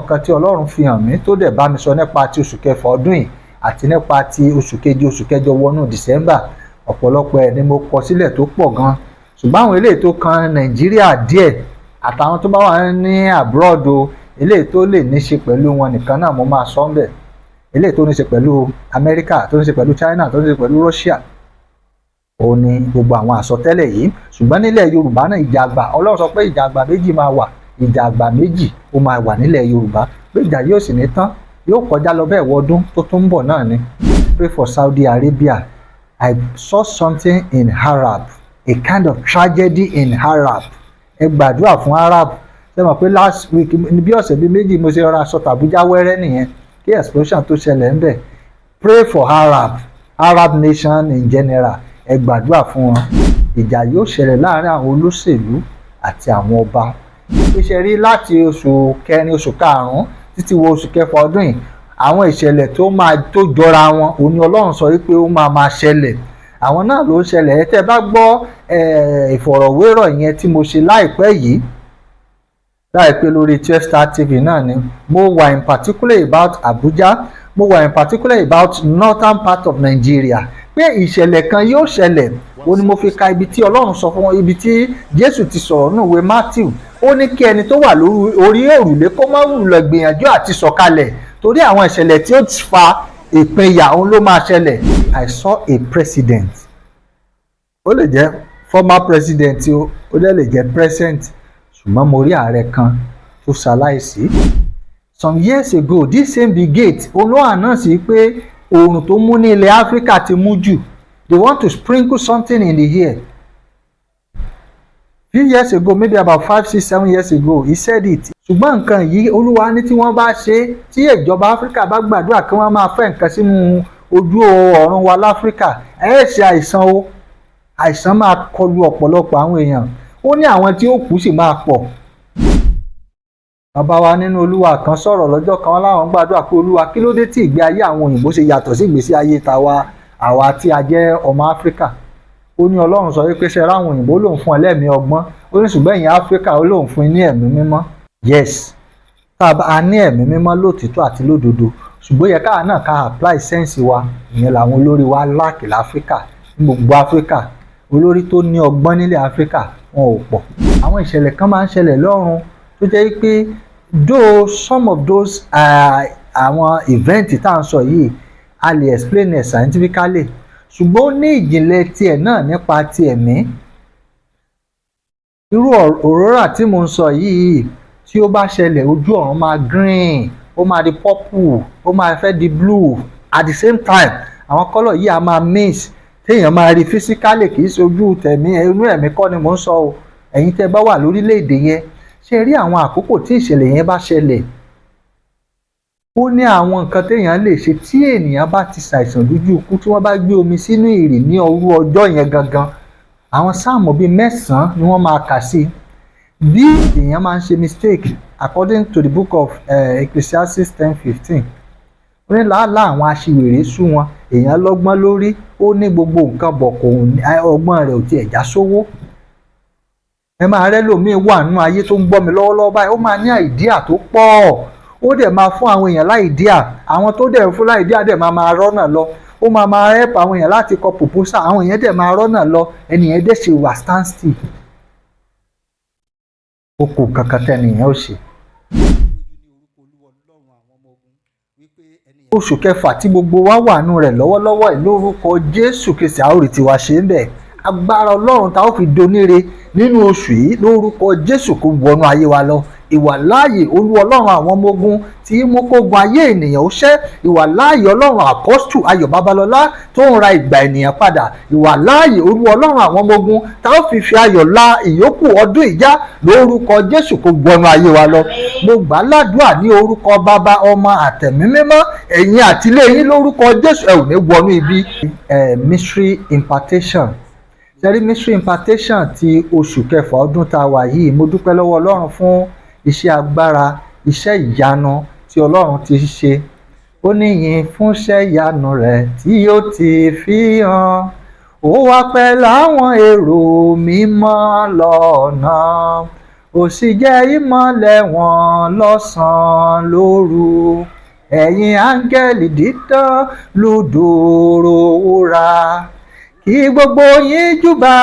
Nǹkan tí Ọlọ́run fi hàn mí, tó dẹ̀ bá mi sọ nípa ti oṣù kẹfà ọdún yìí àti nípa ti oṣù keje, oṣù kẹjọ wọnú December, ọ̀pọ̀lọpọ̀ ẹ̀ ni mo kọ sílẹ̀ tó pọ̀ gan. Ṣùgbọ́n àwọn eléyìí tó kan Nàìjíríà díẹ̀ àtàwọn tó bá wà ní abroad o, eléyìí tó lè ní ṣe pẹ̀lú wọn nìkan náà mo máa sọ ń bẹ̀. Eléyìí tó ní ṣe pẹ̀lú Amẹ́ríkà, tó ní ṣe pẹ̀lú China, tó ní ṣe pẹ̀lú Russia, òun ni gbogbo àwọn àsọtẹ́lẹ̀ yìí. Ṣùgbọ́n nílẹ̀ Yorùbá náà, ìjà àgbà, Ọlọ́run sọ pé ìjà àgbà méjì máa wà. Ìjà àgbà méjì ó máa wà nílẹ̀ Yorùbá, pé ìjà yóò sì ní tán, yóò kọjá lọ bẹ́ẹ̀ wọdún tó tún ń bọ̀ náà ni. Pray for Saudi Arabia. I saw something in Arab, a kind of tragedy in Arab. Ẹ gbàdúrà fún Arab. Ṣe mọ̀ pé last week, bí ọ̀sẹ̀ bíi 2, mo ṣe rọra sọ tàbújá wẹ́rẹ́ nìyẹn kí explosion tó ṣẹlẹ̀ ń bẹ̀. Pray for Arab, Arab nation in general. Ẹ gbàdúrà fún wọn. Ìjà yóò ṣẹlẹ̀ láàrin àwọn olóṣèlú àti àwọn ọba. Ṣe rí láti oṣù kẹrin, oṣù karùn-ún títí wo oṣù kẹfà ọdún yìí, àwọn ìṣẹ̀lẹ̀ tó máa tó jọra wọn, òun ni Ọlọ́run sọ wípé ó máa máa ṣẹlẹ̀. Àwọn náà ló ń ṣẹlẹ̀. Ẹ tẹ́ bá gbọ́ ìfọ̀rọ̀wérọ̀ yẹn tí mo ṣe láìpẹ́ yìí, láìpẹ́ lórí 12 Star TV náà ni, mo wà in particular about Abuja, mo wà in particular about northern part of Nigeria, pé ìṣẹ̀lẹ̀ kan yóò ṣẹlẹ̀. Ó ní mo fi ka ibi tí Ọlọ́run sọ fún wọn, ibi tí Jésù ti sọ̀rọ̀ nínú ìwé Matthew. Ó ní kí ẹni tó wà lórí orí òrùlé kó má lọ gbìyànjú àti sọ̀kalẹ̀, torí àwọn ìṣẹ̀lẹ̀ tí ó fa ìpínyà, òun ló máa ṣẹlẹ̀. I saw a president. Ó lè jẹ́ former president o, ó dẹ̀ lè jẹ́ present, ṣùgbọ́n mo rí ààrẹ kan tó ṣaláìsí some years ago. This same Bill Gates olóò announce pé oòrùn tó mú ní ilẹ̀ Áfíríkà ti mú jù. They want to sprinkle something in the air. Few years ago, maybe about 5, 6, 7 years ago, he said it. Ṣùgbọ́n nǹkan yìí, Olúwa ní tí wọ́n bá ṣe, tí ìjọba Áfíríkà bá gbàdúrà kí wọ́n máa fẹ́ nǹkan sínú ojú ọ̀run wa láfíríkà, ẹ ṣe àìsàn o, àìsàn máa kọlu ọ̀pọ̀lọpọ̀ àwọn èèyàn. Ó ní àwọn tí ó kú sì máa pọ̀. Bàbá wa nínú Olúwa kan sọ̀rọ̀ lọ́jọ́ kan, láwọn gbàdúrà pé, "Olúwa, kí ló dé tí ìgbé ayé àwọn òyìnbó ṣe yàtọ̀ sí ìgbésí ayé tàwa, àwa tí a jẹ́ ọmọ Áfíríkà?" Ó ní Ọlọ́run sọ wípé, ṣe ráwọn òyìnbó lòun fún ẹ lẹ́mìí ọgbọ́n, ó ní ṣùgbọ́n ẹ̀yin Áfíríkà, ó lóun fún ní ẹ̀mí mímọ́. Yes, tá a ní ẹ̀mí mímọ́ lótìtọ́ àti lódodo, ṣùgbọ́n yẹ káà náà ká apply sense wa. Ìyẹn làwọn olórí wa lack láfíríkà. Ní gbogbo Áfíríkà, olórí tó ní ọgbọ́n nílẹ̀ Áfíríkà, wọn ò pọ̀. Àwọn ìṣẹ̀lẹ̀ kan máa ń ṣẹlẹ̀ lọ́run tó jẹ́ pé though some of those àwọn event tá à ń sọ yìí, a lè explain it scientifically, ṣùgbọ́n ó ní ìjìnlẹ̀ tiẹ̀ náà nípa ti ẹ̀mí. Irú aurora tí mo ń sọ yìí, tí ó bá ṣẹlẹ̀, ojú ọ̀run máa green, ó máa di purple, ó máa fẹ́ di blue at the same time. Àwọn colour yìí á máa mix, téèyàn máa rí physically. Kì í ṣe ojú tẹ̀mí, inú ẹ̀mí kọ́ ni mò ń sọ o. Ẹ̀yin tẹ́ bá wà lórílẹ̀‐èdè yẹn, ṣe rí àwọn àkókò tí ìṣẹ̀lẹ̀ yẹn bá ṣẹlẹ̀, ó ní àwọn nǹkan téèyàn lè ṣe. Tí ènìyàn bá ti ṣàìsàn lójú ikú, tí wọ́n bá gbé omi sínú ìrì ní òru ọjọ́ yẹn gangan, àwọn sáàmù bíi 9 ni wọ́n máa kà sí. Bí èèyàn máa ń ṣe mistake, according to the book of Ecclesiastes 10:15, ó ní làálàá àwọn aṣiwèrè sú wọn. Èèyàn lọ́gbọ́n lórí, ó ní gbogbo nǹkan bọ̀, kò ọgbọ́n rẹ̀ ò tiẹ̀ já sówó. Ẹ máa rẹ́ lòmíín wà nínú ayé tó ń gbọ́ mi lọ́wọ́lọ́wọ́ báyìí, ó máa ní idea tó pọ̀, ó dẹ̀ máa fún àwọn èèyàn l' idea. Àwọn tó dẹ̀ fún l' idea dẹ̀ máa máa rọ́nà lọ. Ó máa máa help àwọn èèyàn láti kọ proposal, àwọn èèyàn dẹ̀ máa rọ́nà lọ. Ẹnìyẹn dẹ̀ ṣe wà stand still. Ó kù kankan tẹ́nìyẹn ó ṣe. Ní orúkọ Olúwa Ọlọ́run àwọn ọmọ ogun wípé ẹni yẹn Oṣù kẹfà tí gbogbo wa wà nù rẹ̀ lọ́wọ́lọ́wọ́ yìí, lórúkọ Jésù Kristi, a ó rí tiwa ṣe ń bẹ̀. Agbára Ọlọ́run tá ó fi doníre nínú oṣù yìí, lórúkọ Jésù, kó wọnú ayé wa lọ. Ìwàláàyè Olú Ọlọ́run àwọn ọmọ ogun tí mú kógun ayé ènìyàn ó ṣẹ́, ìwàláàyè Ọlọ́run Apostle Ayọ̀ Babalọ́lá tó ń ra ìgbà ènìyàn padà, ìwàláàyè Olú Ọlọ́run àwọn ọmọ ogun tá ó fi ayọ̀ la ìyókù ọdún ìjà, lórúkọ Jésù, kó wọnú ayé wa lọ. Mo gbà á ládùúà ní orúkọ Bàbá, Ọmọ, àtẹ̀mí mímọ́, ẹ̀yin àtìlé yín, lórúkọ Jésù, ẹ ò ní wọnú ibi. Mystery impartation. Ṣẹ́rí mystery impartation ti oṣù kẹfà ọdún tá a wà yìí, mo dúpẹ́ lọ́wọ́ Ọlọ́run fún iṣẹ́ agbára, iṣẹ́ ìyanu tí Ọlọ́run ti ṣe. Ó ní yìn fúnṣẹ́ ìyanu rẹ̀ tí ó ti fi hàn, ó wá pẹ́ láwọn èrò mímọ́ lọ́nà. Ó sì jẹ́ ìmọ́lẹ̀ wọn lọ́sàn-án lóru. Ẹ̀yin áńgẹ́lì dídán, lùdùrù wúrà, kí gbogbo yín júbà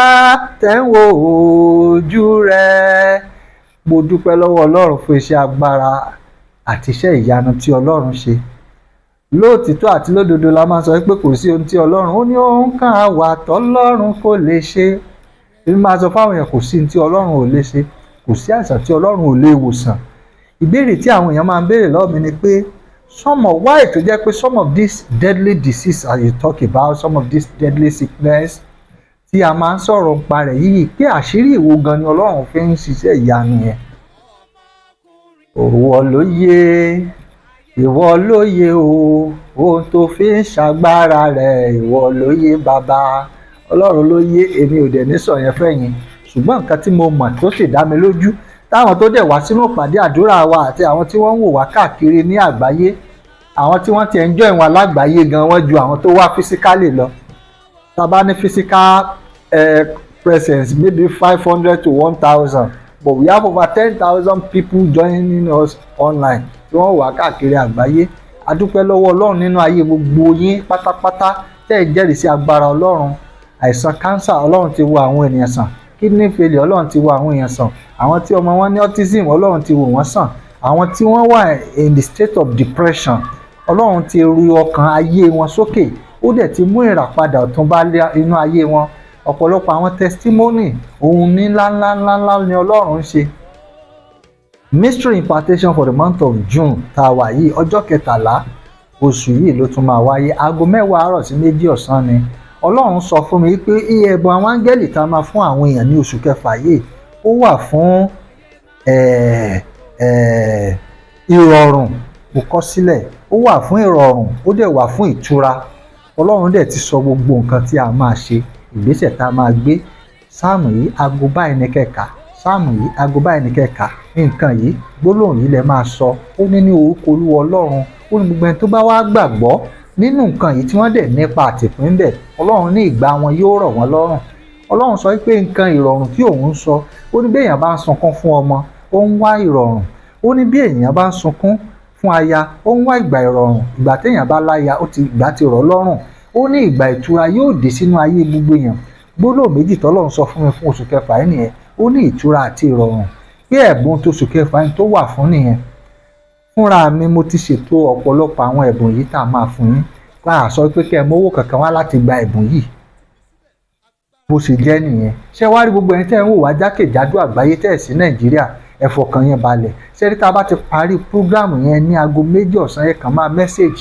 tẹ̀ ń wo ojú rẹ̀. Mo dúpẹ́ lọ́wọ́ Ọlọ́run fún iṣẹ́ agbára àti iṣẹ́ ìyanu tí Ọlọ́run ṣe. Lóòtítọ́ àti lódodo la máa sọ pé kò sí ohun tí Ọlọ́run ó ní ohun kan àwà tọ́lọ́run kò lè ṣe. Èmi máa sọ fáwọn èèyàn, kò sí ohun tí Ọlọ́run ò lè ṣe, kò sí àìsàn tí Ọlọ́run ò lè wòsàn. Ìbéèrè tí àwọn èèyàn máa ń béèrè lọ́wọ́ mi ni pé some of why tó jẹ́ pé some of this deadly disease as you talk about, some of this deadly sickness tí a máa ń sọ̀rọ̀ nípa rẹ̀ yìí, pé àṣírí ìwo gan ni Ọlọ́run fi ń ṣiṣẹ́ ìyanu yẹn. Ìwọ ló yé, ìwọ ló yé o, ohun tó fi ń ṣàgbára rẹ̀, ìwọ ló yé bàbá. Ọlọ́run ló yé, èmi ò dẹ̀ ní sọ yẹn fẹ́yìn. Ṣùgbọ́n nǹkan tí mo mọ̀ tó sì dá mi lójú, táwọn tó dẹ̀ wá sínú ìpàdé àdúrà wa àti àwọn tí wọ́n ń wò wá káàkiri ní àgbáyé, àwọn tí wọ́n ti ń join wa lágbàáyé gan, wọ́n ju àwọn tó wá physically lọ. Tá a bá ní physical presence, maybe 500 to 1,000, but we have over 10,000 people joining us online tí wọ́n wà káàkiri àgbáyé. A dúpẹ́ lọ́wọ́ Ọlọ́run nínú ayé gbogbo yín pátápátá tẹ́ ẹ jẹ́rìí sí agbára Ọlọ́run. Àìsàn cancer, Ọlọ́run ti wo àwọn ènìyàn sàn. Kidney failure, Ọlọ́run ti wo àwọn èèyàn sàn. Àwọn tí ọmọ wọn ní autism, Ọlọ́run ti wò wọ́n sàn. Àwọn tí wọ́n wà in the state of depression, Ọlọ́run ti ru ọkàn ayé wọn sókè, ó dẹ̀ ti mú ìràpadà ọ̀tun bá inú ayé wọn. Ọ̀pọ̀lọpọ̀ àwọn testimony ohun ní ńláńláńláńlá ni Ọlọ́run ń ṣe. Mystery impartation for the month of June tá a wà yìí, ọjọ́ 13 oṣù yìí ló tún máa wáyé. Aago 10 àárọ̀ sí 2 ọ̀sán ni. Ọlọ́run sọ fún mi pé iye ẹ̀bùn àwọn áńgẹ́lì tá a máa fún àwọn èèyàn ní oṣù kẹfà yìí, ó wà fún ìrọ̀rùn. Mo kọ sílẹ̀, ó wà fún ìrọ̀rùn, ó dẹ̀ wà fún ìtura. Ọlọ́run dẹ̀ ti sọ gbogbo nǹkan tí a máa ṣe, ìgbésẹ̀ tá a máa gbé. Sáàmù yìí, aago báyìí ní kẹ́ka. Sáàmù yìí, aago báyìí ní kẹ́ka. Nǹkan yìí, gbólóhùn yìí lẹ máa sọ. Ó ní ní orúkọ Olúwa Ọlọ́run, ó ní gbogbo ẹni tó bá wá gbàgbọ́ nínú nǹkan yìí tí wọ́n dẹ̀ nípa àtìpín bẹ̀, Ọlọ́run ní ìgbà wọn yóò rọ̀ wọ́n lọ́rùn. Ọlọ́run sọ pé nǹkan ìrọ̀rùn tí òun ń sọ, ó ní bí èèyàn bá ń sunkún fún ọmọ, ó ń wá ìrọ̀rùn. Ó ní bí èèyàn bá ń sunkún fún aya, ó ń wá ìgbà ìrọ̀rùn. Ìgbà téèyàn bá láya, ó ti ìgbà ti rọ̀ lọ́rùn. Ó ní ìgbà ìtura yóò dé sínú ayé gbogbo èèyàn. Gbólóhùn méjì tọ́lọ́run sọ fún mi fún oṣù kẹfà yìí nìyẹn. Ó ní ìtura àti ìrọ̀rùn, pé ẹ̀bùn tóṣù kẹfà yìí tó wà fún nìyẹn. Fúnra mi, mo ti ṣètò ọ̀pọ̀lọpọ̀ àwọn ẹ̀bùn yìí tá a máa fún yín. Bá a sọ pé kẹ́ ẹ mówó kankan wá láti gba ẹ̀bùn yìí, bó ṣe jẹ́ nìyẹn. Ṣé wàá rí gbogbo ẹni tẹ́ ń wò wá jákèjádò àgbáyé tẹ́ ẹ̀ sí Nàìjíríà, ẹ fọkàn yẹn balẹ̀. Ṣé rí, tá a bá ti parí program yẹn ní aago 2 ọ̀sán yẹn, kàn máa message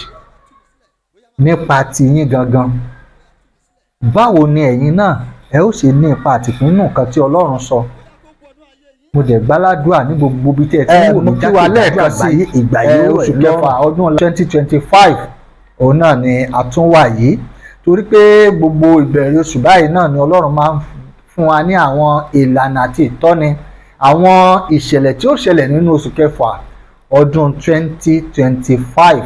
nípa tiyín gangan. Báwo ni ẹ̀yin náà ẹ ó ṣe ní ipa àtìpínú nǹkan tí Ọlọ́run sọ? Mo dẹ̀ gbàládùá ní gbogbo ibi tí ẹ ti ń wò mí jákèjádò àgbáyé, ìgbà yìí, oṣù kẹfà ọdún 2025, òun náà ni a tún wà yìí, torí pé gbogbo ìbẹ̀rẹ̀ oṣù báyìí náà ni Ọlọ́run máa ń fún wa ní àwọn ìlànà àti ìtọ́ni àwọn ìṣẹ̀lẹ̀ tí ó ṣẹlẹ̀ nínú oṣù kẹfà ọdún 2025.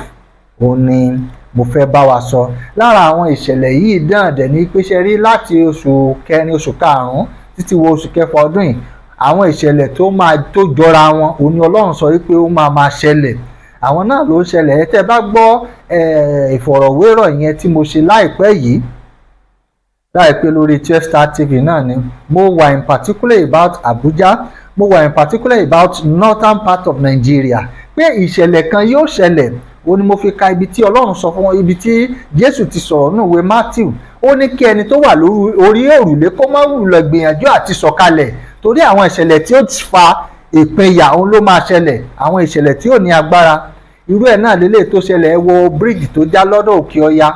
Òun ni mo fẹ́ bá wa sọ. Lára àwọn ìṣẹ̀lẹ̀ yìí náà dẹ̀ ní pé, ṣe rí, láti oṣù kẹrin, oṣù karùn-ún títí wọ oṣù kẹfà ọdún yìí, àwọn ìṣẹ̀lẹ̀ tó máa tó jọra wọn, òun ni Ọlọ́run sọ wípé ó máa máa ṣẹlẹ̀. Àwọn náà ló ń ṣẹlẹ̀. Ẹ tẹ́ bá gbọ́ ìfọ̀rọ̀wérọ̀ yẹn tí mo ṣe láìpẹ́ yìí, láìpẹ́ lórí 12 Star TV náà ni, mo wà in particular about Abuja, mo wà in particular about northern part of Nigeria, pé ìṣẹ̀lẹ̀ kan yóò ṣẹlẹ̀. Ó ní mo fi ka ibi tí Ọlọ́run sọ fún wọn, ibi tí Jésù ti sọ̀rọ̀ nínú ìwé Matthew. Ó ní kí ẹni tó wà lórí orí òrùlé kó má wùlọ̀ gbìyànjú àti sọ̀kalẹ̀, torí àwọn ìṣẹ̀lẹ̀ tí ó fa ìpínyà, òun ló máa ṣẹlẹ̀, àwọn ìṣẹ̀lẹ̀ tí ò ní agbára. Irú ẹ̀ náà lélẹ̀ tó ṣẹlẹ̀. Ẹ wo bíríìjì tó já lọ́dọ̀ Òkè Ọya,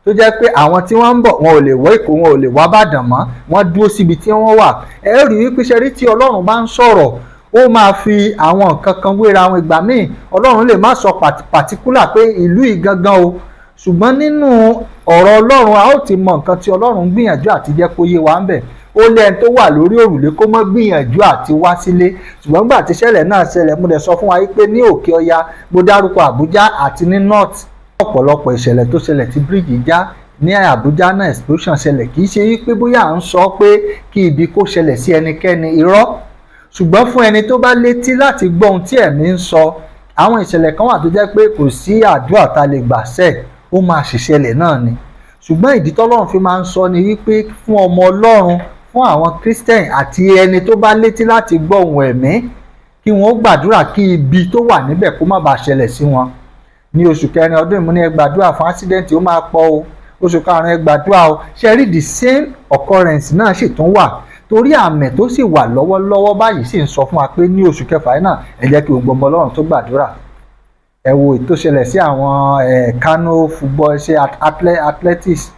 tó jẹ́ pé àwọn tí wọ́n ń bọ̀, wọn ò lè wọ Èkó, wọn ò lè wá Bàdàn mọ́, wọ́n dúró síbi tí wọ́n wà. Ẹ rí i pé, ṣe rí, tí Ọlọ́run bá ń sọ̀rọ̀, ó máa fi àwọn nǹkan kan wéra àwọn. Ìgbà míì, Ọlọ́run lè má sọ particular pé ìlú yìí gangan o, ṣùgbọ́n nínú ọ̀rọ̀ Ọlọ́run, a ó ti mọ nǹkan tí Ọlọ́run ń gbìyànjú àti jẹ́ kó yé wa ń bẹ̀. Ó lé ẹni tó wà lórí òrùlé kó má gbìyànjú àti wá sílé. Ṣùgbọ́n nígbà tí ìṣẹ̀lẹ̀ náà ṣẹlẹ̀, mo dẹ̀ sọ fún wa pé ní Òkè Ọya, mo dárúkọ Àbújá àti ní north, ọ̀pọ̀lọpọ̀ ìṣẹ̀lẹ̀ tó ṣẹlẹ̀ tí bíríìjì já ní Àbújá náà, explosion ṣẹlẹ̀. Kì í ṣe wípé bóyá à ń sọ pé kí ibi kó ṣẹlẹ̀ sí ẹnikẹ́ni, irọ́. Ṣùgbọ́n fún ẹni tó bá létí láti gbọ́ ohun tí ẹ̀mí ń sọ, àwọn ìṣẹ̀lẹ̀ kan wà tó jẹ́ pé kò sí àdúrà tá a lè gbà sẹ́ẹ̀, ó máa ṣìṣẹlẹ̀ náà ni. Ṣùgbọ́n ìdí tọ́lọ́run fi máa ń sọ ni wípé fún ọmọ Ọlọ́run, fún àwọn Christian àti ẹni tó bá létí láti gbọ́ ohùn ẹ̀mí, kí wọ́n gbàdúrà kí ibi tó wà níbẹ̀ kó má bàa ṣẹlẹ̀ sí wọn. Ní oṣù kẹrin ọdún, ìmúni ẹ gbàdúrà fún accident, ó máa pọ̀ o. Oṣù karùn-ún, ẹ gbàdúrà o. Ṣe rí, the same occurrence náà sì tún wà, torí àmì tó sì wà lọ́wọ́lọ́wọ́ báyìí sì ń sọ fún wa pé ní oṣù kẹfà yìí náà, ẹ jẹ́ kí gbogbo ọmọ Ọlọ́run tó gbàdúrà. Ẹ wo ètò ṣẹlẹ̀ sí àwọn Kano football, ṣe athletics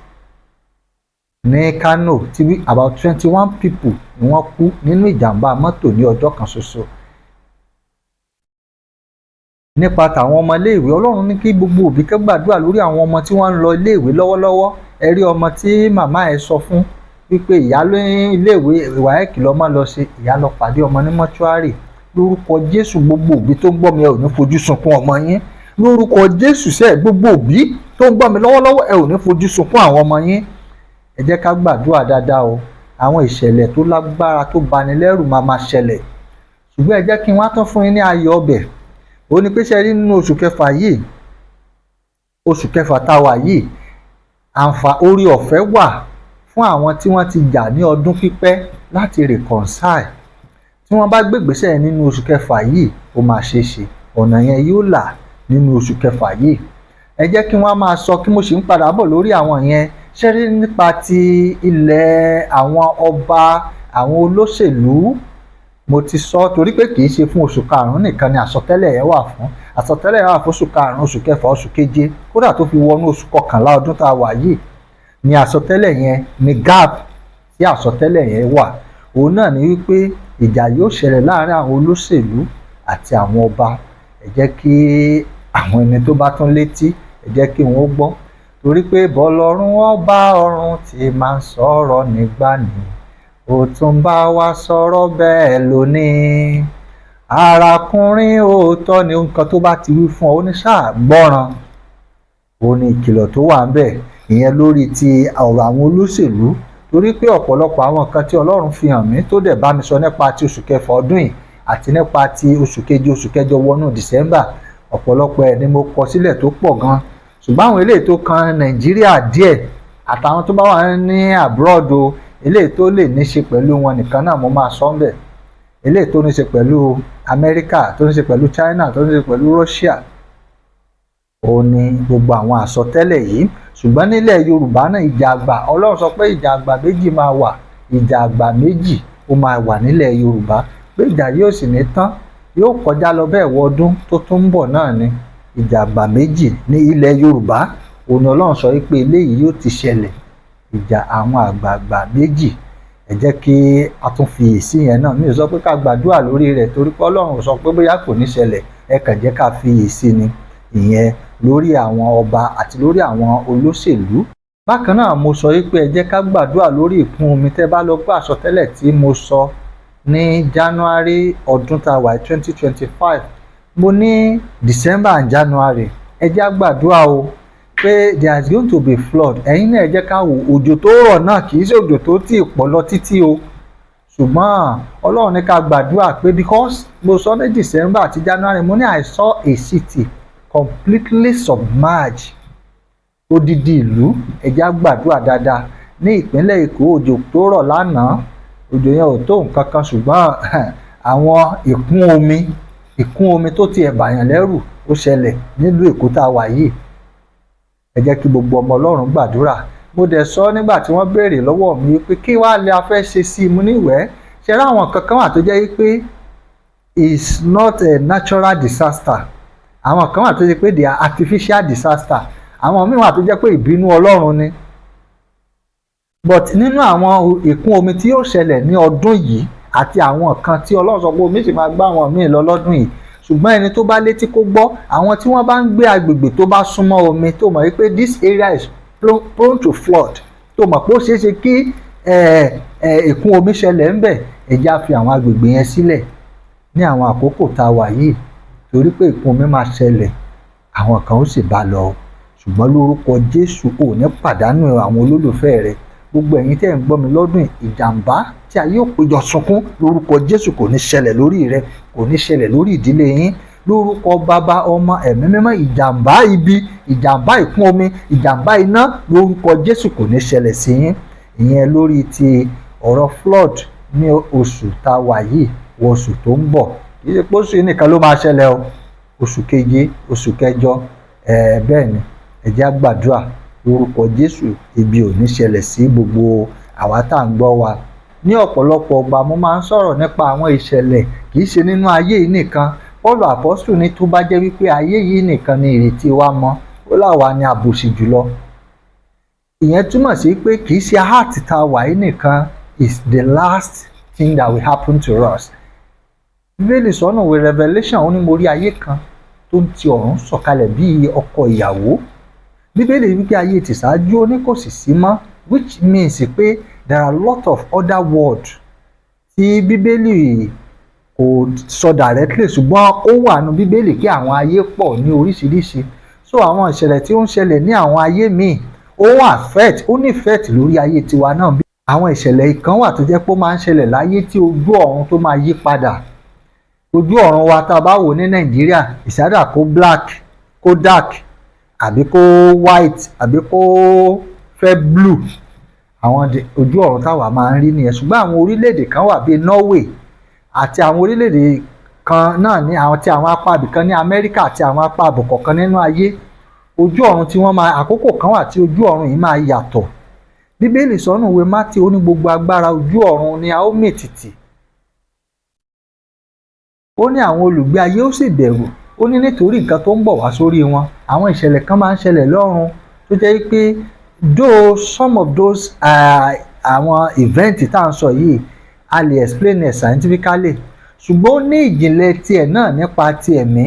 ní Kano, tí about 21 people ni wọ́n kú nínú ìjàmbá mọ́tò ní ọjọ́ kan ṣoṣo. Nípa tàwọn ọmọ iléèwé, Ọlọ́run ní kí gbogbo òbí kẹ́ gbàdúrà lórí àwọn ọmọ tí wọ́n ń lọ iléèwé lọ́wọ́lọ́wọ́. Ẹ rí ọmọ tí màmá ẹ̀ sọ fún wípé ìyá ló iléèwé WAEC lọ́mọ lọ ṣe, ìyá lọ pàdé ọmọ ní mọ́ṣúárì. Lórúkọ Jésù, gbogbo òbí tó ń gbọ́ mi, ẹ ò ní fojú sunkún ọmọ yín. Lórúkọ Jésù sẹ́ẹ̀, gbogbo òbí tó ń gbọ́ mi lọ́wọ́lọ́wọ́, ẹ ò ní fojú sunkún àwọn ọmọ yín. Ẹ jẹ́ ká gbàdúrà dáadáa o. Àwọn ìṣẹ̀lẹ̀ tó lágbára, tó bani lẹ́rù máa máa ṣẹlẹ̀. Ṣùgbọ́n ẹ jẹ́ kí n wá tán fún yín ní ayọ̀ ọbẹ̀. Ó ní pé ṣe rí, nínú oṣù kẹfà yìí, oṣù kẹfà tá a wà yìí, àǹfà orí ọ̀fẹ́ wà fún àwọn tí wọ́n ti jà ní ọdún pípẹ́ láti reconcile. Tí wọ́n bá gbégbèsè nínú oṣù kẹfà yìí, ó máa ṣeé ṣe, ọ̀nà yẹn yóò là nínú oṣù kẹfà yìí. Ẹ jẹ́ kí wọ́n máa sọ kí mo sì ń padà bọ̀ lórí àwọn yẹn. Ṣé rí, nípa ti ilẹ̀ àwọn ọba, àwọn olóṣèlú, mo ti sọ torí pé kì í ṣe fún oṣù karùn-ún nìkan ni àsọtẹ́lẹ̀ yẹn wà fún. Àsọtẹ́lẹ̀ yẹn wà fún oṣù karùn-ún, oṣù kẹfà, oṣù keje, kódà tó fi wọnú oṣù kọkànlá ọdún tá a wà yìí ni àsọtẹ́lẹ̀ yẹn, ni gap tí àsọtẹ́lẹ̀ yẹn wà. Òun náà ni wípé ìjà yóò ṣẹlẹ̀ láàrin àwọn olóṣèlú àti àwọn ọba. Ẹ jẹ́ kí àwọn ẹni tó bá tún létí, ẹ jẹ́ kí wọ́n gbọ́, torí pé bọ́lọ́run ọba ọ̀run ti máa ń sọ̀rọ̀ nígbà ní, ó tún bá wa sọ̀rọ̀ bẹ́ẹ̀ lónìí. Arákùnrin, òótọ́ ni nǹkan tó bá ti wí fún ọ, ó ní sáà gbọ́ràn. Ó ní ìkìlọ̀ tó wà ń bẹ̀ ìyẹn lórí ti ọ̀rọ̀ àwọn olóṣèlú, torí pé ọ̀pọ̀lọpọ̀ àwọn nǹkan tí Ọlọ́run fi hàn mí, tó dẹ̀ bá mi sọ nípa ti oṣù kẹfà ọdún yìí àti nípa ti oṣù keje, oṣù kẹjọ wọnú December, ọ̀pọ̀lọpọ̀ ẹ̀ ni mo kọ sílẹ̀ tó pọ̀ gan. Ṣùgbọ́n àwọn eléyìí tó kan Nàìjíríà díẹ̀ àtàwọn tó bá wà ní abroad o, eléyìí tó lè ní ṣe pẹ̀lú wọn nìkan náà mo máa sọ ń bẹ̀. Eléyìí tó ní ṣe pẹ̀lú Amẹ́ríkà, tó ní ṣe pẹ̀lú China, tó ní ṣe pẹ̀lú Russia, òun ni gbogbo àwọn àsọtẹ́lẹ̀ yìí. Ṣùgbọ́n nílẹ̀ Yorùbá náà, ìjà àgbà, Ọlọ́run sọ pé ìjà àgbà méjì máa wà. Ìjà àgbà méjì ó máa wà nílẹ̀ Yorùbá, pé ìjà yóò sì ní tán, yóò kọjá lọ bẹ́ẹ̀ wọ ọdún tó tún ń bọ̀ náà ni. Ìjà àgbà méjì ní ilẹ̀ Yorùbá, òun ni Ọlọ́run sọ wípé eléyìí yóò ti ṣẹlẹ̀, ìjà àwọn àgbààgbà méjì. Ẹ jẹ́ kí a tún fi èsì yẹn náà. Mi ò sọ pé ká gbàdúrà lórí rẹ̀, torí pé Ọlọ́run ò sọ pé bóyá kò ní ṣẹlẹ̀. Ẹ kàn jẹ́ ká fi èsì ni ìyẹn lórí àwọn ọba àti lórí àwọn olóṣèlú. Bákan náà, mo sọ wípé ẹ jẹ́ ká gbàdúrà lórí ìkún omi. Tẹ́ bá lọ gbọ́ àsọtẹ́lẹ̀ tí mo sọ ní January ọdún tá a wà, 2025, mo ní December and January, ẹ jẹ́ á gbàdúrà o, pé there is going to be flood. Ẹ̀yin náà, ẹ jẹ́ ká wò, òjò tó rọ̀ náà kì í ṣe òjò tó tì pọ̀ lọ títí o. Ṣùgbọ́n Ọlọ́run ní ká gbàdúrà pé, because mo sọ ní December àti January, mo ní I saw a city completely submerged, odidi ìlú. Ẹ jẹ́ á gbàdúrà dáadáa. Ní ìpínlẹ̀ Èkó, òjò tó rọ̀ lánàá, òjò yẹn ò tó nǹkan kan, ṣùgbọ́n àwọn ìkún omi, ìkún omi tó tiẹ̀ bàyàn lẹ́rù, ó ṣẹlẹ̀ nílùú Èkó tá a wà yìí. Ẹ jẹ́ kí gbogbo ọmọ Ọlọ́run gbàdúrà. Mo dẹ̀ sọ nígbà tí wọ́n béèrè lọ́wọ́ mi pé kí wàá lè a fẹ́ ṣe sí i, mo níwẹ̀ẹ́ ṣe rí àwọn kankan wà tó jẹ́ pé is not a natural disaster, àwọn kan wà tó jẹ́ pé they are artificial disaster, àwọn míì wà tó jẹ́ pé ìbínú Ọlọ́run ni. But nínú àwọn ìkún omi tí yóò ṣẹlẹ̀ ní ọdún yìí àti àwọn kan tí Ọlọ́run sọ pé omi sì máa gbá àwọn míì lọ lọ́dún yìí, ṣùgbọ́n ẹni tó bá létí kó gbọ́. Àwọn tí wọ́n bá ń gbé agbègbè tó bá súnmọ́ omi, tó mọ̀ wípé this area is prone to flood, tó mọ̀ pé ó ṣeé ṣe kí ìkún omi ṣẹlẹ̀ ńbẹ̀, ẹ jẹ́ á fi àwọn agbègbè yẹn sílẹ̀ ní àwọn àkókò tá a wà yìí, torí pé ìkún omi máa ṣẹlẹ̀, àwọn kan ó sì bá lọ. Ṣùgbọ́n lórúkọ Jésù, ò ní pàdánù àwọn olólùfẹ́ rẹ. Gbogbo Gbogbo ẹ̀yin tẹ́ ń gbọ́ mi lọ́dún yìí, ìjàmbá tí ayé ò péjọ sunkún lórúkọ Jésù kò ní ṣẹlẹ̀ lórí rẹ, kò ní ṣẹlẹ̀ lórí ìdílé yín. Lórúkọ Bàbá, Ọmọ, Ẹ̀mí Mímọ́, ìjàmbá ibi, ìjàmbá ìkún omi, ìjàmbá iná, lórúkọ Jésù kò ní ṣẹlẹ̀ sí yín. Ìyẹn lórí ti ọ̀rọ̀ flood ní oṣù tá a wà yìí wọ oṣù tó ń bọ̀. Kì í ṣe pé oṣù yìí nìkan ló máa ṣẹlẹ̀ o, oṣù keje, oṣù kẹjọ ẹ̀ẹ́. Bẹ́ẹ̀ ni, ẹ jẹ́ á gbàdúrà lórúkọ Jésù, ibi ò ní ṣẹlẹ̀ sí gbogbo àwa tá à ń gbọ́ wa. Ní ọ̀pọ̀lọpọ̀ ọgbà, mo máa ń sọ̀rọ̀ nípa àwọn ìṣẹ̀lẹ̀, kì í ṣe nínú ayé yìí nìkan. Paul Apostle ní tó bá jẹ́ wípé ayé yìí nìkan ni ìrètí wa mọ, ó láwa ni àbòsí jùlọ. Ìyẹn túmọ̀ sí pé kì í ṣe earth tá a wà yìí nìkan is the last thing that will happen to us. Bíbélì sọ́nà ìwé Revelation, ó ní mo rí ayé kan tó ń ti ọ̀run sọ̀kalẹ̀ bíi ọkọ ìyàwó. Bíbélì wípé ayé tìṣáájú, ó ní kò sì sí mọ́, which means pé there are a lot of other world tí Bíbélì kò sọ directly, ṣùgbọ́n ó wà nínú Bíbélì kí àwọn ayé pọ̀ ní oríṣiríṣi. So àwọn ìṣẹ̀lẹ̀ tí ó ń ṣẹlẹ̀ ní àwọn ayé míì, ó ń affect, ó ní effect lórí ayé tiwa náà. Àwọn ìṣẹ̀lẹ̀ kan wà tó jẹ́ pé ó máa ń ṣẹlẹ̀ láyé tí ojú ọ̀run tó máa yí padà. Ojú ọ̀run wa tá a bá wò ní Nàìjíríà, ìsádà kó black, kó dark, àbí kó white, àbí kó fẹ́ blue. Àwọn ojú ọ̀run táwa máa ń rí nìyẹn. Ṣùgbọ́n àwọn orílẹ̀-èdè kan wà bíi Norway àti àwọn orílẹ̀-èdè kan náà ní àwọn tí àwọn apá ibìkan ní Amẹ́ríkà àti àwọn apá àbùkọ̀ kan nínú ayé, ojú ọ̀run tí wọ́n máa, àkókò kan wà tí ojú ọ̀run yìí máa yàtọ̀. Bíbélì sọ́nù ìwé Mátì, ó ní gbogbo agbára ojú ọ̀run ni a ó mì tìtì. Ó ní àwọn olùgbé ayé ó sì bẹ̀rù, ó ní nítorí nǹkan tó ń bọ̀ wá sórí wọn. Àwọn ìṣẹ̀lẹ̀ kan máa ń ṣẹlẹ̀ lọ́run tó jẹ́ pé though some of those àwọn event tá à ń sọ yìí, a lè explain it scientifically, ṣùgbọ́n ó ní ìjìnlẹ̀ tiẹ̀ náà nípa ti ẹ̀mí.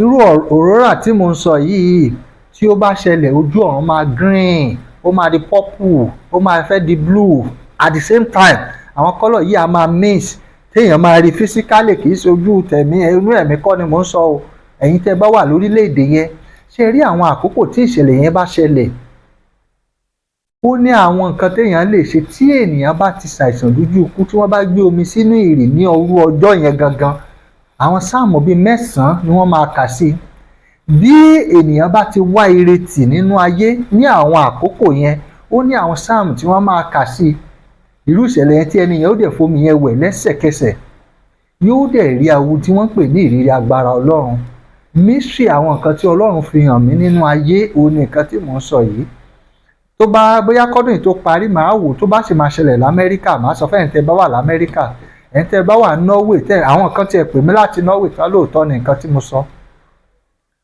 Irú aurora tí mo ń sọ yìí, tí ó bá ṣẹlẹ̀, ojú ọ̀run máa green, ó máa di purple, ó máa fẹ́ di blue at the same time. Àwọn colour yìí á máa mix téèyàn máa rí physically. Kì í ṣe ojú tẹ̀mí, inú ẹ̀mí kọ́ ni mò ń sọ o. Ẹ̀yin tẹ́ bá wà lórílẹ̀‐èdè yẹn, ṣe rí àwọn àkókò tí ìṣẹ̀lẹ̀ yẹn bá ṣẹlẹ̀, ó ní àwọn nǹkan téèyàn lè ṣe. Tí ènìyàn bá ti ṣàìsàn lójú ikú, tí wọ́n bá gbé omi sínú ìrì ní òru ọjọ́ yẹn gangan, àwọn sáàmù bíi 9 ni wọ́n máa kà sí. Bí ènìyàn bá ti wá ìrètí nínú ayé ní àwọn àkókò yẹn, ó ní àwọn sáàmù tí wọ́n máa kà sí irú ìṣẹ̀lẹ̀ yẹn, tí ẹni yẹn ó dẹ̀ fomi yẹn wẹ̀ lẹ́sẹ̀kẹsẹ̀, yóò dẹ̀ rí awo tí wọ́n ń pè ní ìrírí agbára Ọlọ́run. Mystery àwọn nǹkan tí Ọlọ́run fi hàn mí nínú ayé, òun ni nǹkan tí mò ń sọ yìí. Tó bá bóyá kọ́dún yìí tó parí, màá wò. Tó bá sì máa ṣẹlẹ̀ l'Amẹ́ríkà, màá sọ fẹ́yìn tẹ́ bá wà l'Amẹ́ríkà, ẹ̀yin tẹ́ bá wà Norway, tẹ́ àwọn kan tiẹ̀ pè mí láti Norway tán, lóòótọ́ ni nǹkan tí mo sọ,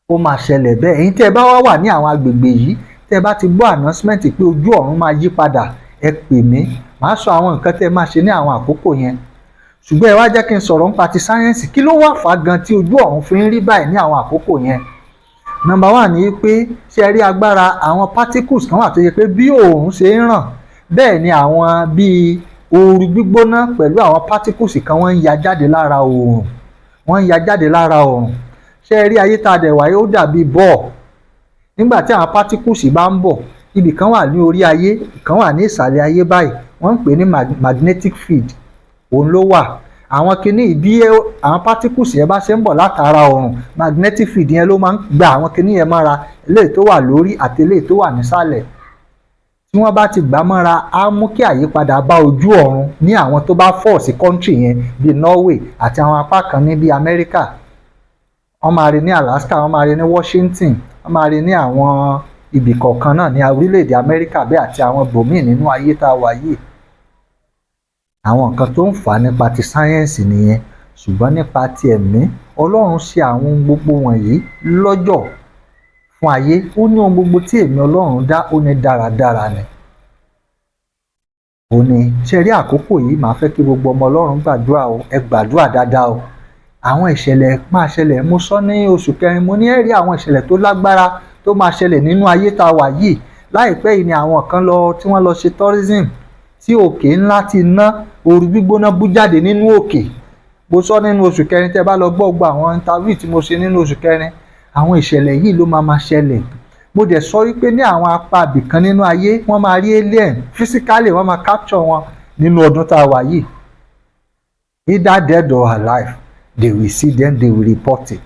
ó máa ṣẹlẹ̀ bẹ́ẹ̀. Ẹ̀yin tẹ́ bá wá wà ní àwọn agbègbè yìí, tẹ́ bá ti gbọ́ announcement pé ojú ọ̀run máa yí padà, ẹ pè mí, màá sọ àwọn nǹkan tẹ́ máa ṣe ní àwọn àkókò yẹn. Ṣùgbọ́n ẹ wá jẹ́ kí n sọ̀rọ̀ nípa ti sáyẹ́ǹsì. Kí ló wà fà gan tí ojú ọ̀run fi ń rí báyìí ní àwọn àkókò yẹn? Number one ni pé, ṣe rí agbára àwọn particles kan wà tó yẹ pé bí òòrùn ṣe ń ràn, bẹ́ẹ̀ ni àwọn bíi ooru gbígbóná pẹ̀lú àwọn particles kan, wọ́n ń ya jáde lára òòrùn, wọ́n ń ya jáde lára òòrùn. Ṣe rí ayé tá a dẹ̀ wáyé, ó dàbí bọ́ọ̀. Nígbà tí àwọn particles bá ń bọ̀, ibì kan wà ní orí ayé, ìkan wà ní ìsàlẹ̀ ayé báyìí, wọ́n ń pè ní magnetic field. Òun ló wà. Àwọn kinní, bí àwọn particles yẹn bá ṣe ń bọ̀ látara ọ̀run, magnetic field yẹn ló máa ń gba àwọn kinní yẹn mọ́ra, eléyìí tó wà lórí àti eléyìí tó wà nísàlẹ̀. Tí wọ́n bá ti gbà mọ́ra, á mú kí àyípadà bá ojú ọ̀run ní àwọn tó bá fall sí country yẹn, bíi Norway àti àwọn apá kan ní bíi Amẹ́ríkà. Wọ́n máa rí ní Alaska, wọ́n máa rí ní Washington, wọ́n máa rí ní àwọn ibì kọ̀ọ̀kan náà ní orílẹ̀-èdè Amẹ́ríkà bẹ́ẹ̀ àti àwọn ibòmíì nínú ayé tá a wà yìí. Àwọn nǹkan tó ń fà á nípa ti sáyẹ́ǹsì nìyẹn. Ṣùgbọ́n nípa ti ẹ̀mí, Ọlọ́run ṣe àwọn ohun gbogbo wọ̀nyí lọ́jọ̀ fún ayé. Ó ní ohun gbogbo tí èmi Ọlọ́run dá, ó ní dáradára ni. Ó ní ṣe rí àkókò yìí, màá fẹ́ kí gbogbo ọmọ Ọlọ́run gbàdúrà o. Ẹ gbàdúrà dáadáa o. Àwọn ìṣẹ̀lẹ̀ máa ṣẹlẹ̀. Mo sọ ní oṣù kẹrin, mo ní ẹ rí àwọn ìṣẹ̀lẹ̀ tó lágbára tó máa ṣẹlẹ̀ nínú ayé tá a wà yìí. Láìpẹ́ yìí ni àwọn kan lọ tí wọ́n lọ ṣe tourism, tí òkè ńlá ti ná ooru gbígbóná bú jáde nínú òkè. Mo sọ nínú oṣù kẹrin. Tẹ́ bá lọ gbọ́ gbogbo àwọn interview tí mo ṣe nínú oṣù kẹrin, àwọn ìṣẹ̀lẹ̀ yìí ló máa máa ṣẹlẹ̀. Mo dẹ̀ sọ wípé ní àwọn apá ibìkan nínú ayé, wọ́n máa rí alien physically, wọ́n máa capture wọn nínú ọdún tá a wà yìí. Either dead or alive, they will see them, they will report it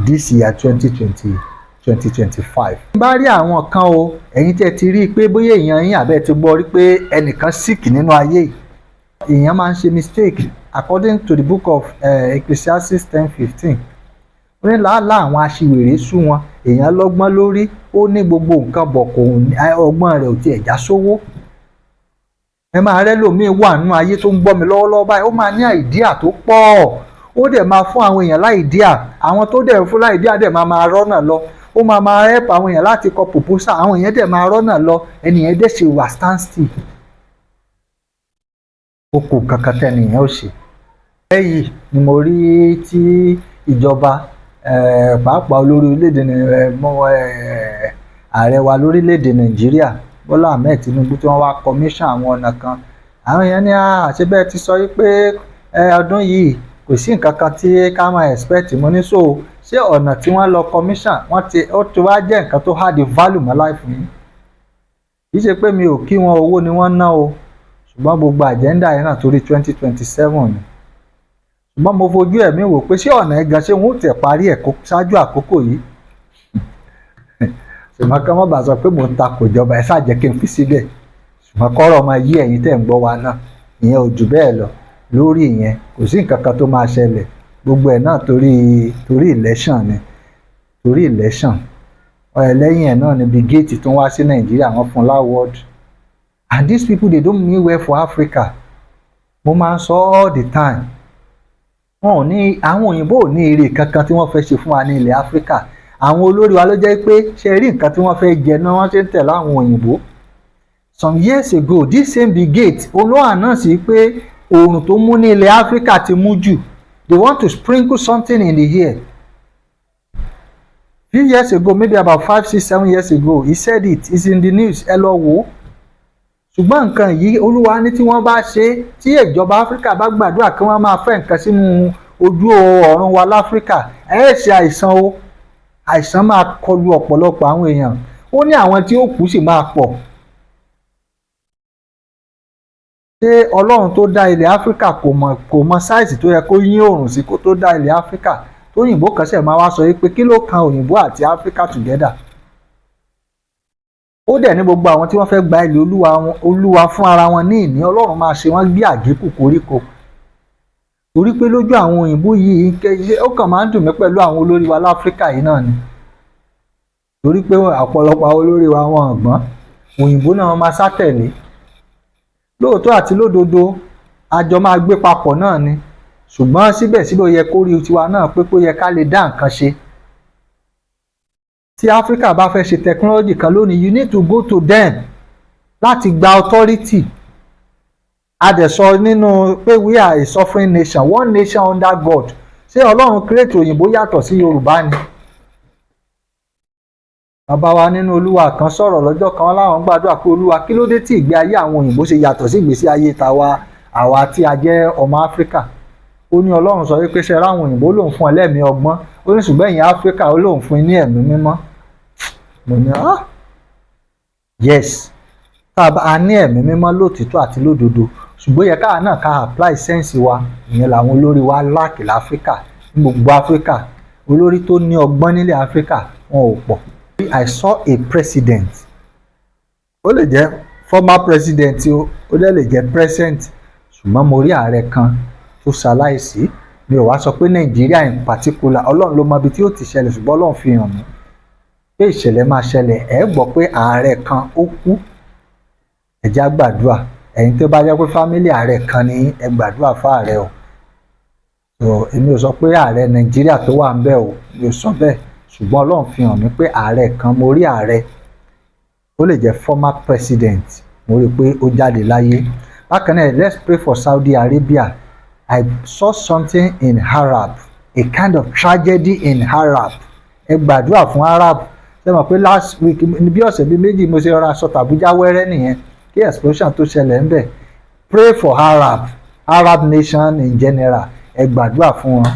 this year, 2020, 2025. Bá rí àwọn kan o, ẹ̀yin tẹ́ ti rí i pé bóyá èèyàn yín àbẹ́ ti gbọ́ rí pé ẹnìkan sick nínú ayé yìí, èèyàn máa ń ṣe mistake. According to the book of Ecclesiastes 10:15, ó ní làálàá àwọn aṣiwèrè sú wọn. Èèyàn lọ́gbọ́n lórí, ó ní gbogbo nǹkan bọ̀, kò ọgbọ́n rẹ̀ ò tiẹ̀ já sówó. Ẹ máa rẹ́ lòmíín wà nínú ayé tó ń gbọ́ mi lọ́wọ́lọ́wọ́ báyìí, ó máa ní idea tó pọ̀, ó dẹ̀ máa fún àwọn èèyàn l'idea. Àwọn tó dẹ̀ ń fún l'idea dẹ̀ máa rọ́nà lọ. Ó máa help àwọn èèyàn láti kọ proposal, àwọn èèyàn dẹ̀ máa rọ́nà lọ. Ẹnìyẹn dẹ̀ ṣe wà stand still, ó kù kankan tẹ́nìyẹn ó ṣe. Lẹ́yìn ni mo rí tí ìjọba, pàápàá olórí orílẹ̀-èdè, ààrẹ wa lórílẹ̀-èdè Nàìjíríà, Bọ́lá Ahmed Tinubu, tí wọ́n wá commission àwọn ọ̀nà kan. Àwọn èèyàn ní àṣẹ bẹ́ẹ̀ ti sọ wípé ọdún yìí kò sí nǹkan kan tí ká máa expect. Mo ní, so ṣé ọ̀nà tí wọ́n lọ commission, wọ́n ti ó ti wá jẹ́ nǹkan tó add value mọ́ life yín? Kì í ṣe pé mi ò kí wọn, owó ni wọ́n ná o, ṣùgbọ́n gbogbo agenda yẹn náà torí 2027 ni. Ṣùgbọ́n mo fojú ẹ̀mí wò pé ṣé ọ̀nà ẹ̀ gan, ṣé wọ́n ó tẹ̀ parí ẹ̀ ṣáájú àkókò yìí? Ṣùgbọ́n kí wọ́n bá sọ pé mò ń takò ìjọba, ẹ ṣáà jẹ́ kí n fi síbẹ̀. Ṣùgbọ́n kọ́rọ̀ máa yí ẹ̀yin tẹ̀ ń gbọ́ wa náà, ìyẹn ò jù bẹ́ẹ̀ lọ lórí ìyẹn. Kò sí nǹkan kan tó máa ṣẹlẹ̀. Gbogbo ẹ̀ náà torí election ni, torí election. Lẹ́yìn ẹ̀ náà ni Bill Gates tún wá sí Nàìjíríà, wọ́n fún l'award. And these people, they don't mean well for Africa. Mo máa ń sọ all the time, wọn ò ní, àwọn òyìnbó ò ní èrè kankan tí wọ́n fẹ́ ṣe fún wa ní ilẹ̀ Áfíríkà. Àwọn olórí wa ló jẹ́ pé ṣe rí nǹkan tí wọ́n fẹ́ jẹ náà, wọ́n ṣe ń tẹ̀lé àwọn òyìnbó. Some years ago, this same Bill Gates olóò announce pé oòrùn tó mú ní ilẹ̀ Áfíríkà ti mú jù. They want to sprinkle something in the air. Few years ago, maybe about 5, 6, 7 years ago, he said it. It's in the news, ẹ lọ wò ó. Ṣùgbọ́n nǹkan yìí, Olúwa ní tí wọ́n bá ṣe, tí ìjọba Áfíríkà bá gbàdúrà kí wọ́n máa fẹ́ nǹkan sínú ojú ọ̀run wa láfíríkà, ẹ ṣe àìsàn o, àìsàn máa kọlu ọ̀pọ̀lọpọ̀ àwọn èèyàn. Ó ní àwọn tí ó kú sì máa pọ̀. Ṣé Ọlọ́run tó dá ilẹ̀ Áfíríkà kò mọ size tó yẹ kó yín òrùn sí kó tó dá ilẹ̀ Áfíríkà, tóyìnbó kan ṣẹ̀ máa wá sọ wípé kí ló kan òyìnbó àti Áfíríkà together? Ó dẹ̀ ní gbogbo àwọn tí wọ́n fẹ́ gba ilẹ̀ Olúwa, Olúwa fún ara wọn ní ìní, Ọlọ́run máa ṣe wọ́n gbé àgékù koríko. Torí pé lójú àwọn òyìnbó yìí, ó kàn máa ń dùn mí pẹ̀lú àwọn olórí wa láfíríkà yìí náà ni, torí pé ọ̀pọ̀lọpọ̀ àwọn olórí wa, wọn ò gbọ́n, òyìnbó náà wọ́n máa sátẹ̀lé. Lóòótọ́ àti lódodo, àjọ máa gbé papọ̀ náà ni, ṣùgbọ́n síbẹ̀síbẹ̀, ó yẹ kó rí tiwa náà pé kó yẹ ká lè dá nǹkan ṣe. Tí Áfíríkà bá fẹ́ ṣe technology kan lónìí, you need to go to them láti gba authority. A dẹ̀ sọ nínú pé we are a sovereign nation, one nation under God. Ṣé Ọlọ́run create òyìnbó yàtọ̀ sí Yorùbá ni? Bàbá wa nínú Olúwa kan sọ̀rọ̀ lọ́jọ́ kan, wọn láwọn gbàdúrà pé, "Olúwa, kí ló dé tí ìgbé ayé àwọn òyìnbó ṣe yàtọ̀ sí ìgbésí ayé tàwa, àwa tí a jẹ́ ọmọ Áfíríkà?" Ó ní Ọlọ́run sọ wípé ṣe ráwọn òyìnbó lòun fún ẹ lẹ́mìí ọgbọ́n, ó ní ṣùgbọ́n ẹ̀yin Áfíríkà, ó lòun fún ní Ẹ̀mí Mímọ́. Mo ní, "Ah yes, tá a ní Ẹ̀mí Mímọ́ lótìtọ́ àti lódodo, ṣùgbọ́n yẹ káà náà ká apply sense wa." Ìyẹn làwọn olórí wa lack láfíríkà. Ní gbogbo Áfíríkà, olórí tó ní ọgbọ́n nílẹ̀ Áfíríkà, wọn ò pọ̀. I saw a president, ó lè jẹ́ former president o, ó dẹ̀ lè jẹ́ present, ṣùgbọ́n mo rí ààrẹ kan tó ṣaláìsí. Mi ò wá sọ pé Nàìjíríà in particular, Ọlọ́run ló mọ ibi tí ó ti ṣẹlẹ̀, ṣùgbọ́n Ọlọ́run fi hàn mí pé ìṣẹ̀lẹ̀ máa ṣẹlẹ̀, ẹ gbọ́ pé ààrẹ kan ó kú. Ẹ jẹ́ á gbàdúrà. Ẹ̀yin tó bá jẹ́ pé family ààrẹ kan ní, ẹ gbàdúrà fún ààrẹ o. So èmi ò sọ pé ààrẹ Nàìjíríà tó wà ń bẹ̀ o, mi ò sọ bẹ́ẹ̀, ṣùgbọ́n Ọlọ́run fi hàn mí pé ààrẹ kan, mo rí ààrẹ, ó lè jẹ́ former president, mo rí i pé ó jáde láyé. Bákan náà, let's pray for Saudi Arabia. I saw something in Arab, a kind of tragedy in Arab. Ẹ gbàdúrà fún Arab. Ṣé mọ̀ pé last week, bí ọ̀sẹ̀ bíi 2, mo ṣe rọra sọ tàbújá wẹ́rẹ́ nìyẹn kí explosion tó ṣẹlẹ̀ ń bẹ̀. Pray for Arab, Arab nation in general. Ẹ gbàdúrà fún wọn.